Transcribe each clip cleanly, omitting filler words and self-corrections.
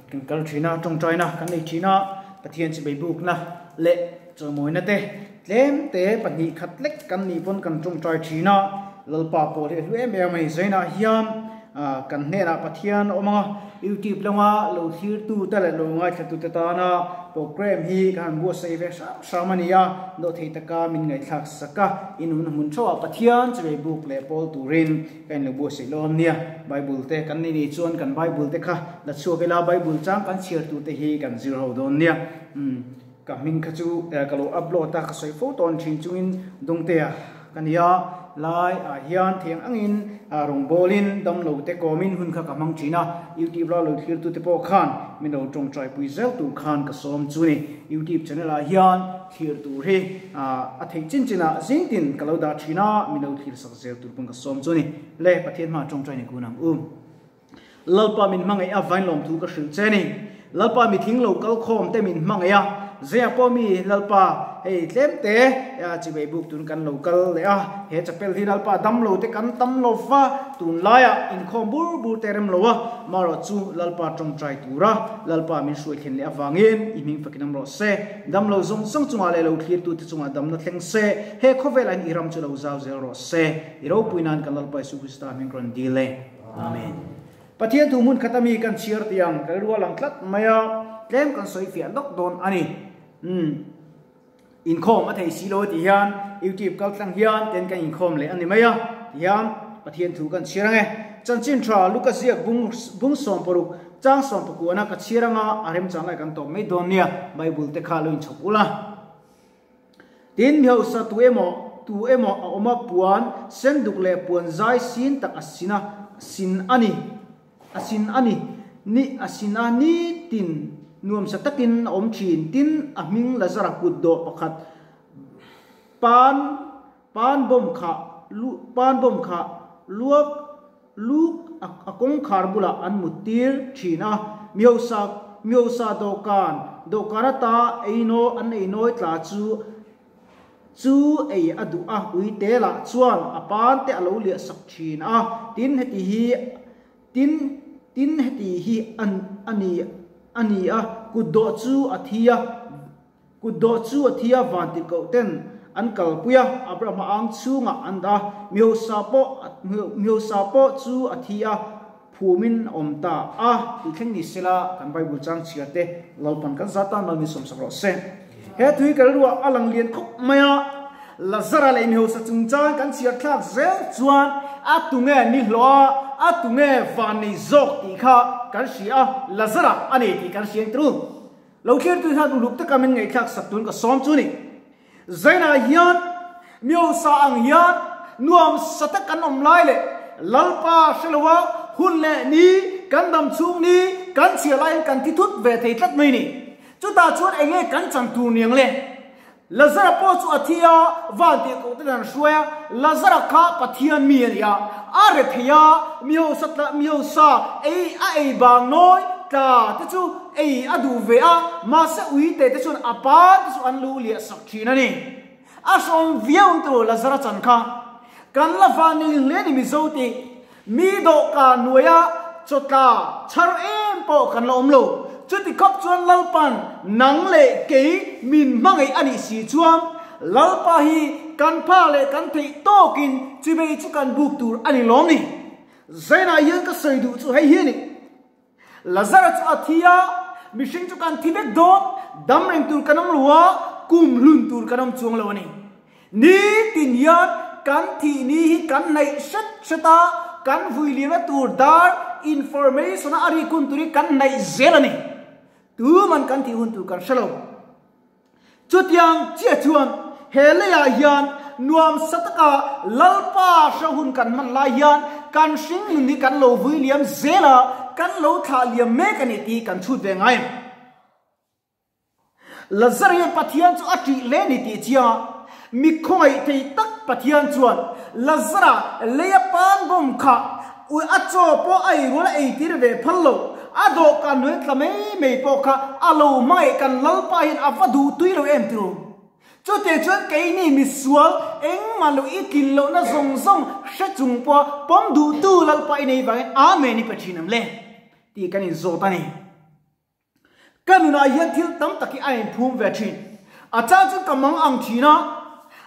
Kan kal thin a, tawngtaina kan nei thin a, Pathian chibai bukna leh chawimawina te tlem te 2 khat lek kan nih pawn kan tawngtai thin a, Lalpa pawh hi a hlu em em a ni. Zainah hian kan hnenah Pathian a awm ang a, YouTube lama lo thlirtu te leh lo ngaithlatu te tana program hi ka han buatsaih ve hram hram a ni a, dawhthei taka min ngaihthlak sak a, inun hmun theuhah Pathian chibai buk leh pawl turin Ka in lo buatsaih lo ania, Bible te kan nei nei chuan kan Bible te kha la chhuak ila, Bible chang kan chhiar tur te hi kan zir ho dawn nia. Umm ka hming kha chu ka lo upload a, ka sawi fo tawn thin chungin Dawngtea ka ni a, lai ah hian thiang angin rawngbawlin damlo te kawmin hun kha ka hmang thin a, YouTube la lo thlir tu te pawh khan min lo tawngtai pui zel tur khan ka sawm chu ni. YouTube channel ah hian thlir tur hi a theih chin chin ah zing tin ka lo dah thin a, min lo thlir sak zel tur pawn ka sawm chu ni. Le Pathian hma tawngtai ni kun ang u. Lalpa min hmangaih a vain lawmthu ka hrilh che ni. Lalpa mi thing lo kal khawm te min hmangaih a, zia pawh mi Lalpa hei tlem te chivei buk tun kan lo kal leh a, he chapel hi Lalpa dam lo te kan tam lo va, tun laiah inkhawm bur bur te rem lo a, marawh chu Lalpa tawngtai tura Lalpa min hruai thlen leh avangin i hming fakin awm rawh se. Dam lo zawng zawng chungah leh lo thlirtute chungah damna thleng se, he khawvelah hian i ram chu lo zau zel rawh se. I ropui nan kan Lalpa Isu Krista hming rawn dil e. Amen. Pathian thu hmun khata mi kan chhiar tih ang ka rilru a lang tlat mai a, tlem kan sawi fiah lawk dawn a ni. Umm. Inkhawm a thei si lo tih hian YouTube kal tlang hian ten kan inkhawm leh a ni mai a, ti hian Pathian thu kan chhiar ang e. Chanchin tha Luka ziak bung bung 60 chang 19 ka chhiar anga a remchang lai kan tawp mai dawn nia, Bible te kha lo inchhawp ula. Tin, mi hausa tu emaw tu emaw a awm a, puan sen duk leh puan zai sin tak a sin a, sin a ni, a sin a ni, ni a sin a, nitin nuamsa takin a awm thin. Tin, a hming Lazara kut dawh pakhat pan pan bawm kha lu pan bawm kha luak luk a kawngkhar bulah an mut tir thin a, mi hausa mi hausa dawhkan dawhkan ata einaw an einawi tla chu chu ei a duh a, uite lah chuan a pan te a lo liah sak thin a, tin heti hi tin tin heti hi an a ni a ni a, kutdawh chu a thi a. Kutdawh chu a thi a, vantirhkoh ten an kalpui a, Abrahama ang chhungah an dah a, mihausa pawh mihausa pawh chu a thi a, phumin a awm ta a. Tih thleng ni sela kan Bible chang chhiar te Lalpan kan za tan mal min sawmsak rawh se. He tui kal ruah a lang lian khawp mai a, Lazara leh mihausa chungchang kan chhiar thlak zel chuan a tunge ni hlawh a, a tunge van nei zawk tih kha kan hria a, Lazara a nei tih kan hria ang tru. Lo thlirtu hian uluk taka min ngaihthlak sak tun ka sawm chu ni. Zainah hian Miosa ang hian nuam sa tak kan awm lai leh Lalpa hre loa hun leh ni kan dam chhung ni kan chhiar laiin kan thi thut ve thei tlat mai ni. Chutah chuan eng nge kan chan tur niang le? Lazara pawh chu a thi a, van tih koh ten an hruai a, Lazara kha Pathian mi a ni a, a re thei a, mihosa tla mihosa ei a ei bang nawi tla te chu ei a duh ve a, mahse uite te chuan a pa te chu an lu liah sak thin a ni. A hrawm viau ang tiraw Lazara chan kha. Kan la van nei hle ni Mizo tih Mi dawhkan hnuaia chawtla chhar em pawh kan la awm lo. Chuti khawp chuan Lalpan nang leh kei min hmangaih a nih si chuan Lalpa hi kan pha leh kan theih tawkin chibei chu kan buk tur a ni lawm ni. Zainah hian ka sawi duh chu hei hi a ni. Lazara chu a thi a, mihring chu kan thi vek dawn, dam reng tur kan awm lo a, kum hlun tur kan awm chuang lo a ni. Nitin hian kan thih ni hi kan hnaih hret hret a, kan vui liamna tur dar information a rik hun tur hi kan hnaih zel a ni. Tuman kan thih hun tur kan hre lo. Chutiang chiah chuan he leiah hian nuamsa taka Lalpa hre hun kan hman lai hian kan hringnun hi kan lo vui liam zel a, kan lo thlah liam mek a ni tih kan chhut ve ngai. Lazar hian Pathian chu a ṭih hle ni tih chiang a, mi khawngaih thei tak Pathian chuan Lazara leia pan bawm kha Ui a chaw pawh a ei rual a ei tir ve phal lo, a dawhkan hnuai tla mai mai pawh kha a lo hmangaih kan Lalpa hian a va duh tui lo em tiro. Chutih chuan keini misual engmah lo i tlin lohna zawng zawng hre chung pawha pawm duhtu Lalpa i nei vangin Amen i pe thin ang le tih kan inzawt a ni. Ka nunah hian thil tam tak hi a inphum ve thin. A chang chu ka mang ang thin a,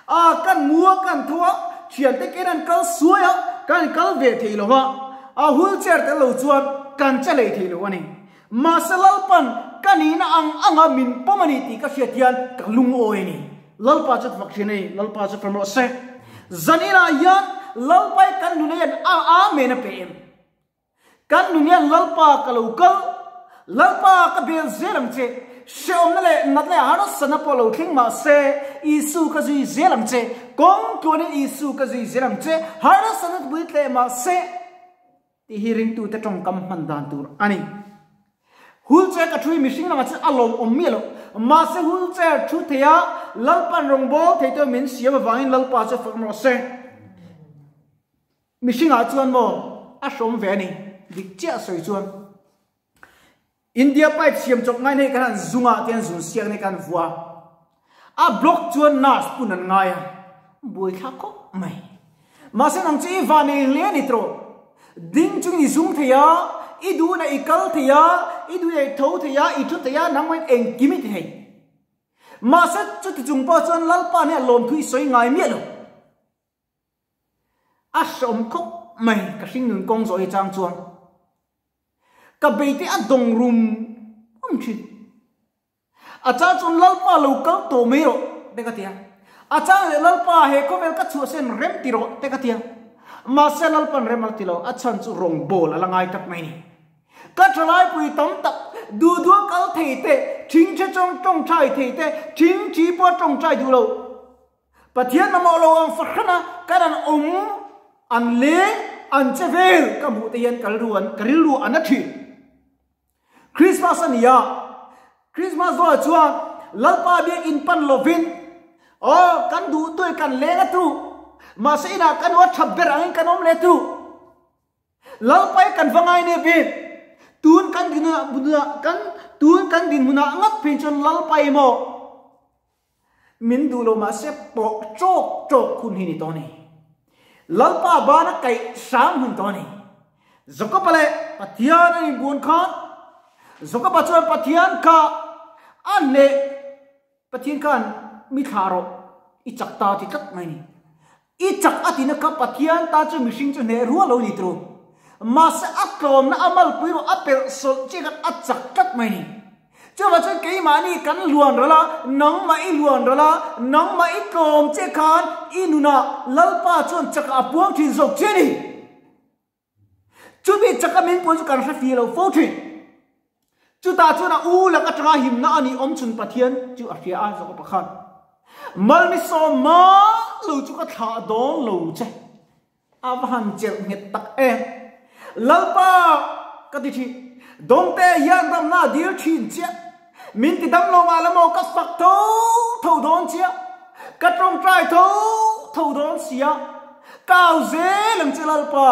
a kan mu a, kan tho a, thiante ken an kal suai a, kan kal ve thei lo va, a wheelchair tel lo chuan kan che hlei thei lo a ni. Mahse Lalpan ka nihna ang anga min pawm a ni tih ka hriat hian ka lungawi a ni. Lalpa chu fak thin a ni, Lalpa chu fam rawh se. Zaninah hian Lalpai kan nuna hian a Amen a pe em? Kan nun hian Lalpa ka lo kal, Lalpa ka bel zel ang che, hrehawmna leh nat leh harsatna pawh lo thleng mah se, Isu ka zui zel ang che, kawng tluanin Isu ka zui zel ang che, harsatna bul tleh mah se, tih hi ringtute tawngkam hman dan tur a ni. Wheelchair ka thu hi mihring lamah chuan a lawmawm miah lo. Mahse wheelchair thu theia Lalpan rawngbâwl theitu min siam avangin Lalpa chu fak rawh se. Mihringah chuan maw a hrawm ve a ni, dik chiah sawi chuan. India pipe siam chawp ngai nei kan han zungah te an zun siak nei kan vua. A block chuan nurse pun an ngai a, buai thlak khawp mai. Mahse nang chu i va nei hle a ni tawh. Ding chungin i zung thei a, i duhna i kal thei a, i duhna i tho thei a, i thu thei a, nangmah in engkim i ti thei. Mahse chuti chung pawh chuan Lalpa hnenah lawmthu i sawi ngai miah lo. A hreawm khawp mai ka hringnun kawng zawh hi chang chuan ka beite a dawng rum rum thin. A chang chuan Lalpa lo kal tawh mai rawh te ka ti a. A chang leh Lalpa he khawvel ka chhuahsen rem ti rawh te ka ti a. Mahse Lalpan rem a ti lo, a chhan chu rawngbâwl a la ngai tak mai ni. Ka thalaipui tam tak duh duh a kal thei te, thingthe chawng tawngtai thei te, thingthi pawh tawngtai duh lo. Pathian mamawh lo ang fahran a, kan an awm, an leng, an che vel ka hmuh te hian ka rilru an, ka rilru a na thin. Christmas a ni a, Christmas zawhah chuan Lalpa biakinn pan lovin, aw kan duh tuai kan leng a tu, mahse inah kan aw tha ber angin kan awm leh tu. Lalpai kan va ngai nep i, tun kan dinhmunah kan tun kan dinhmunah ngat phei chuan Lalpai maw Min duh lo mahse pawh ṭawk ṭawk hun hi ni tawh a ni. Lalpa bana kaih hram hun tawh a ni. Jakoba leh Pathian an inbuan khan Jakoba chuan Pathian kha a hneh Pathian khan mi thlah rawh i chak ta ti tlat mai a ni. I chak a tina kha Pathian tan chu mihring chu hneh rual lo ni turu. Mahse a tlawmna a malpui rawh a pelh sawlh chiah khan a chak tlat mai a ni. Chuvah chuan keimahni kan luan ral a, nangmah i luan ral a, nangmah i tlawm che khan i nunah Lalpa chuan chakah a puang thin zawk che a ni. Chumi chaka min puan chu kan hre fi lo fo thin. Chutah chuan a u lak atanga himna a nih awm chhun Pathian chu a hria a zawk a pakhat. Malmisawm mah lo chu ka thlah dawn lo che. A va han chelh nghet tak em. Lalpa ka ti thin. Dawngte hian ramna a dil thin chiah. Min ti dam lo mah la maw ka fak tho tho dawn chiah. Ka tawngtai tho tho dawn sia. Ka au zel ang che Lalpa.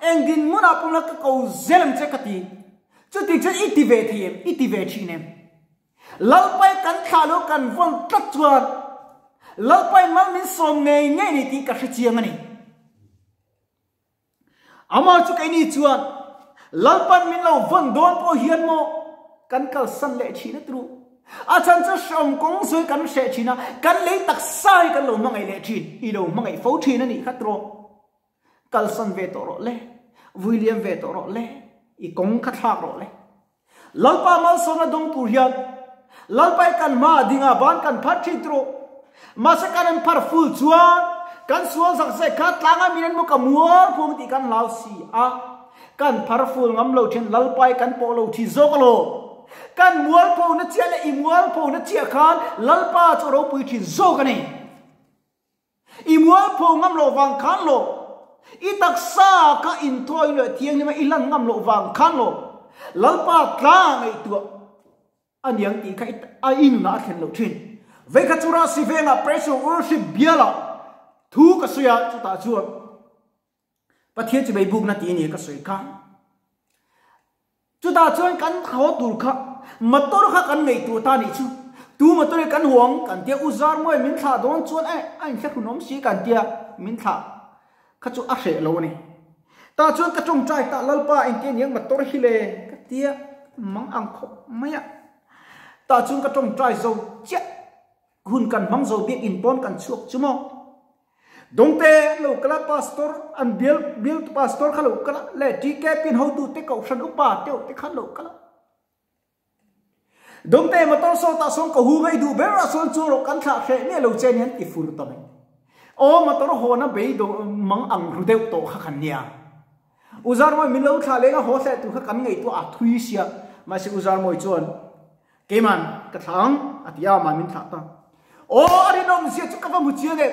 Eng dinhmunah pawh la ka ko zel ang che ka ti. Chuti chuan i ti ve thei em? I ti ve thin em? Lalpai kan thlah lo kan vawn tlat chuan Lalpai mal min sawm ngei ngei ni tih ka hre chiang a ni. Amah chu keini chuan Lalpan min lo vawn dawn pawh hian maw kan kalsan leh thin a tru. A chhan chu hreawm kawng zawi kan hreh thin a, kan lei taksa hi kan lo hmangaih leh thin, i lo hmangaih fo thin a nih kha trawh. Kalsan ve tawh rawh le, vui liam ve tawh rawh le, i kawng kha thlak rawh le. Lalpa malsawmna dawng tur hian Lalpa i kan hma a ding a, ban kan phar thin tawh. Mahse kan an phar ful chuan kan sual zak zek kha tlanga min an maw ka mual phuang tih kan hlau si a, kan phar ful ngam lo thin Lalpa i kan pawh lo thin zawk alawm. Kan mualpho na chiah leh i mualpho na chiah khan Lalpa chu a ropui thin zawk a ni. I mualpho ngam loh vang khan lo, i taksa kha inthawi leh thianghlim a i lan ngam loh vang khan lo, Lalpa tla ngaihtuah a niang tih kha a i nunah a thlen loh thin. Vei kha chu Rasi vengah Pressure Worship bialah thu ka sawi a, chutah chuan Pathian chi beibukna tih a ni ka sawi kha. Chutah chuan kan haw tur kha motor kha kan neih tur ta nih chu. Tu motor hi kan huang kan tia u zar mawi min thlah dawn chuan eh a inthlahrun awm si kan tia min thlah kha chu a hreh lo a ni. Tah chuan ka tawngtai ta Lalpa engtia niang motor hi le ka tia mang ang khawp mai a. Tah chuan ka tawngtai zo chiah. Hun kan hmang zo biakinn pawn kan chhuak chu maw? Dawngte lo kal a, pastor an bial bialtu pastor kha lo kal a, leh TK pin hotu te kohhran upa deuh te khan lo kal a. Dawngte motor saw tah sawn ka hu ngei duh ber ah sawn chuan rawh kan thlah hreh miah lo che nia an ti fur ta mai. Aw motor hawn a bei dawh mang ang ru deuh tawh kha kan nia. U Zarmawi min lo thlah leng a haw hleh tur kha kan ngaihtuah a thui sia. Mahse U Zarmawi chuan Keiman ka thlah ang, a ti a, mah min thlah ta. Aw, a rinawm zia chu ka va hmu chiang e.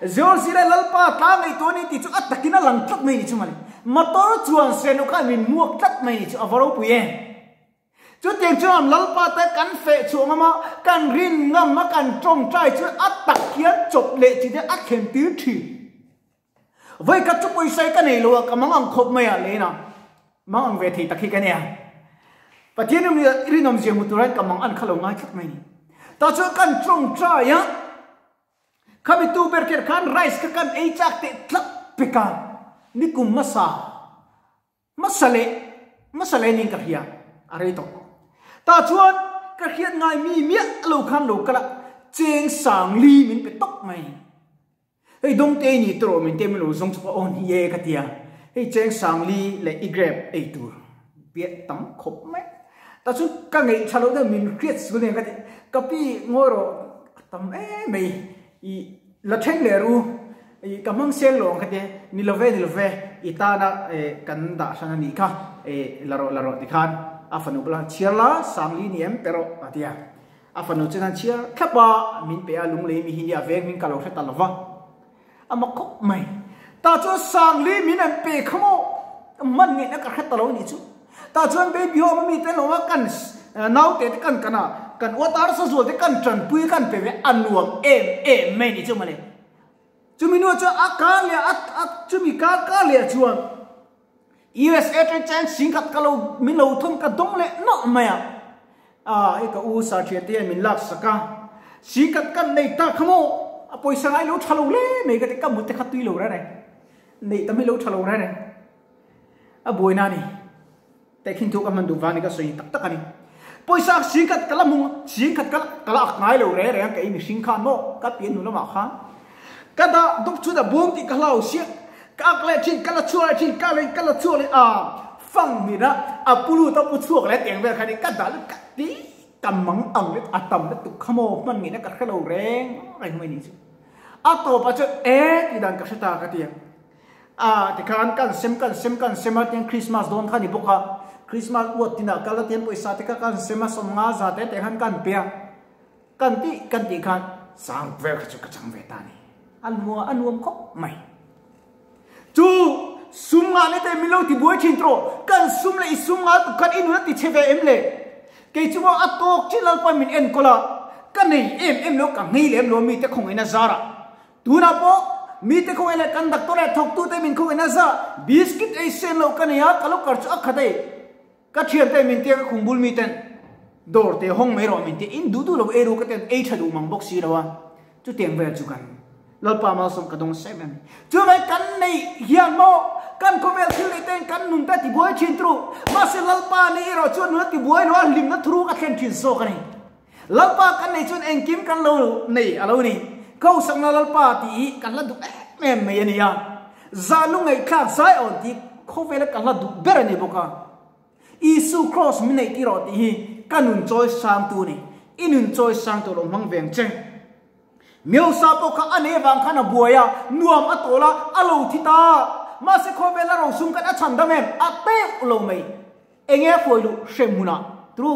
Zeozira Lalpa tla ngaihtuah a ni tih chu a takin a lang tlat mai ni chu mawle. Motor chuan seno khan min hmuak tlat mai ni chu a va ropui e. Chutiang chuan Lalpa te kan feh chhuah ngam a, kan rin ngam a, kan tawngtai chuan a tak hian chawp leh chi te a thlen tir thin. Vawikhat chu pawisa hi ka nei lo a, ka mang ang khawp mai a, lei na mang ang ve thei tak hi ka nia. Pathian rinawm zia hmu tur hian ka mang an kha lo ngai tlat mai ni. Tah chuan kan tawngtai a, khami tu ber kher khan rice kha kan ei chak teh tlat pek a, nikum hmasa hmasa leh hmasa leh niin ka hria a rei tawh. Tah chuan ka hriat ngai mi miah lo khan lo kal a, cheng sang li min pe tawp mai. Hei dawngte ni tawh min te min lo zawng chawp a aw ni e ka tia. Hei cheng sang li leh i grep ei tur piah tam khawp mai. Ta chu ka ngeih tha lo deuh min hriat sul nen ka ti. Ka pi ngawi rawh a tam em mai i la then leh ru i ka hmang seng lo ang ka tia. Ni lo ve ni lo ve i tana kan dah hran a nih kha la rawh la rawh tikhan a fanu bulah chhiar la sang li ni em pe rawh a tia. A fanu chuan an chhiar thlap a, min pe a, lunglei mi hi nia veng min ka lo hre ta lo va. A mak khawp mai. Tah chuan Sangli min an pe kha maw? Man ngeihna ka hre ta lo nih chu. Tah chuan baby home a mi te lo a kan naute te kan kan a, kan uatar sazual te kan tanpui kan pe ve a nuam em em mai nih chu mawle. Chumi hnuah chuan a kar leh a chumi kar kar leh chuan USA atang chuan singkhat ka lo min lo thawm ka dawng leh nawlh mai a, ah hei ka u Sarthia te hian min lak sak a, singkhat kan nei ta kha maw a pawisa ngai lo tha lo hle mai ka ti ka mut te kha tui lo reng reng neih tam hi lo tha lo reng reng a buaina a ni tehkhin thu ka hman duh vang ni ka sawi tak tak a ni pawisa singkhat ka la hmu singkhat ka ka la ak ngai lo reng reng ka ei mihring khan maw ka pian hnu lamah khan Ka dah duk chun a bawm tih ka hlau siah. Ka ak leh thin, ka la chhuak leh thin, ka leh ka la chhuak leh a fang hmin a, a pu lut a pu chhuak leh tiang vel kha ni ka dah lut ka ti ka mang ang let a tam let tuk kha maw hman ngeihna ka hre lo reng reng mai ni chu. A tawp ah chuan e tih dan ka hre ta ka ti a. A tikhan kan sem kan sem kan sem a tiang Christmas dawn kha ni bawk a, Christmas uat tinah kal a tiang pawisa te kha kan sem a sawmnga za te te khan kan pe a. Kan tih kan tih khan sang vel kha chu ka chang ve ta ni. A lua a nuam khawp mai. Chu sum ngah leh te min lo ti buai thin tawh. Kan sum leh i sum ngah tuk khan i nun a ti chhe ve em le? Kei chu maw a tawk chin Lalpa min enkawl a, ka nei em em lo ka nghei lem lo mite khawngaihna zarah. Tunah pawh mite khawngaih leh kan doctor leh thawktute min khawngaihna zah biscuit ei sen lo ka nei a, ka lo kar chu a khat ei. Ka thiante min tia ka khum bul mi ten dawr te hawng mai rawh min tia in duh duh lo ei ru ka ten ei tha duh mang bawk si lo a chutiang vel chu kan Lalpa malsawm ka dawng sem em chuvai kan nei hian maw kan khawvel thil nei ten kan nun te a tibuai thin turu mahse Lalpa ni erawh chuan nun a tibuai lo a hlimna thuru ka thlen thin zawk a ni Lalpa kan nei chuan engkim kan lo nei a lo ni Khosakna Lalpa tih hi kan la duh em em mai a ni a Zah lungaihthlak zai awn tih khawvela ka hla duh ber a ni bawk a. Isu Kraws min neih tir rawh tih hi ka nun chawi sang tu a ni. I nun chawi sang tu lo hmang ve ang che. Miosa pawh kha a nei avang khan a buai a, nuam a tawl a, a lo thi ta. Mahse khawvela rosum khan a chhan dam em? A teuh lo mai. Enge a hruai luh hrem hunah? Tru.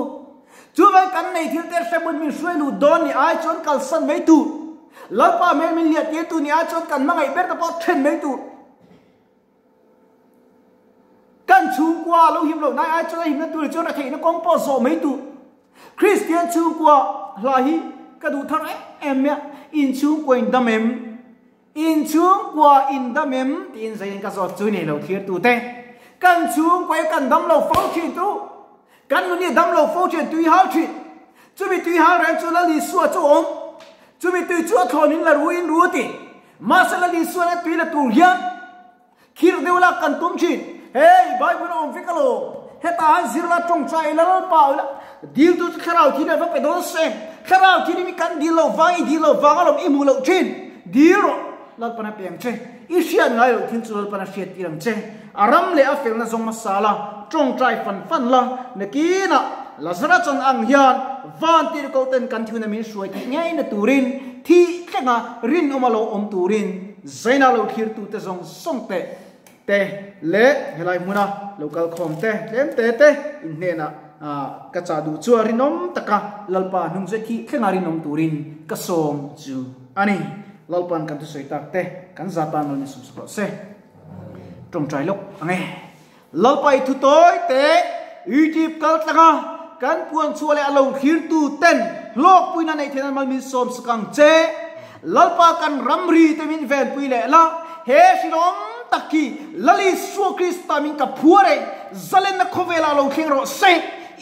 Chuvang kan nei thil te hrem hun min hruai luh dawn ni ai chuan kalsan mai tur. Lalpa hmel min liah tir tu ni ai chuan kan hmangaih ber te pawh then mai tur. Kan chhungkua lo him loh nai ai chuan a himna tur chuan a theihna kawng pawh zawh mai tur. Kristian chhungkua hla hi ka duh thar em em mai a, in chhungkua in dam em? In chhungkua in dam em? Tiin zeiin ka zawt chu nei lo thlir tu te. Kan chhungkua hi kan dam lo fo thin tu. Kan nun hi dam lo fo thin tui hal thin. Chumi tui hal reng chu Lal Isua chu awm. Chumi tui chu a thlawn in la ru in ru ti. Mahse Lal Isua nen tui la tur hian khirh deuh lak kan tum thin. Hei Bible a awm vek alawm. Hetah han zir la tawngtai la Lalpa ila dil tu chu thlarau thil a va pe dawn se. Thlarau thil hi kan dil lo vang i dil lo vang alawm i hmuh loh thin. Dil rawh Lalpan a pe ang che. I hriat ngai loh thil chu Lalpan a hriat tir ang che. A ram leh a felna zawng hmasa la tawngtai fan fan la nakinah Lazara chan ang hian van tir ko ten kan thuna min hruai tih ngei na turin thih thlenga rinawm a lo awm turin zaina lo thlir tu te zawng zawng teh te leh helai hmuna lo kal khawm te tlem te te in hnenah ka chah duh chu a rinawm taka Lalpa hnung zet hi thlenga rinawm turin ka sawm chu a ni. Lalpa'n kan thusawi tak te kan za tan lo ni sum sak rawh se. Tawngtai lawk ang e. Lalpa i thu tawi te YouTube kal tlanga kan puan chhuah leh a lo thlirtu ten hlawkpuina neih theihna mal min sawm sak ang che. Lalpa kan ramri te min venpui leh la, he hrilhawm tak hi Lal Isua Krista min ka phuar e, zalenna khawvelah lo thleng rawh se.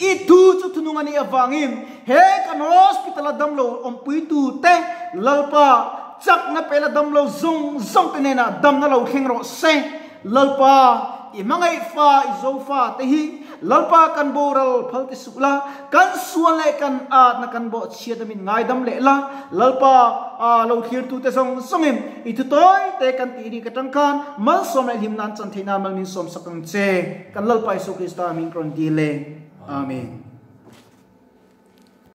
I thu chu thunung a nih avangin he kan hospital a damlo awmpuitu te Lalpa chakna pela damlo zawng zawng te hnenah damna lo thleng rawh se. Lalpa, i hmangaih fa, i zo fa te hi Lalpa kan boral phal ti suh la, kan sual leh kan atna kan bawh chhiat a min ngaidam leh la, Lalpa a lo thlir tu te zawng zawng in i thu tawi te kan tih rik atang khan malsawm leh hlim nan chan theih nan mal min sawm sak ang che, kan Lalpa Isu Krista min rawn dil e. Amen.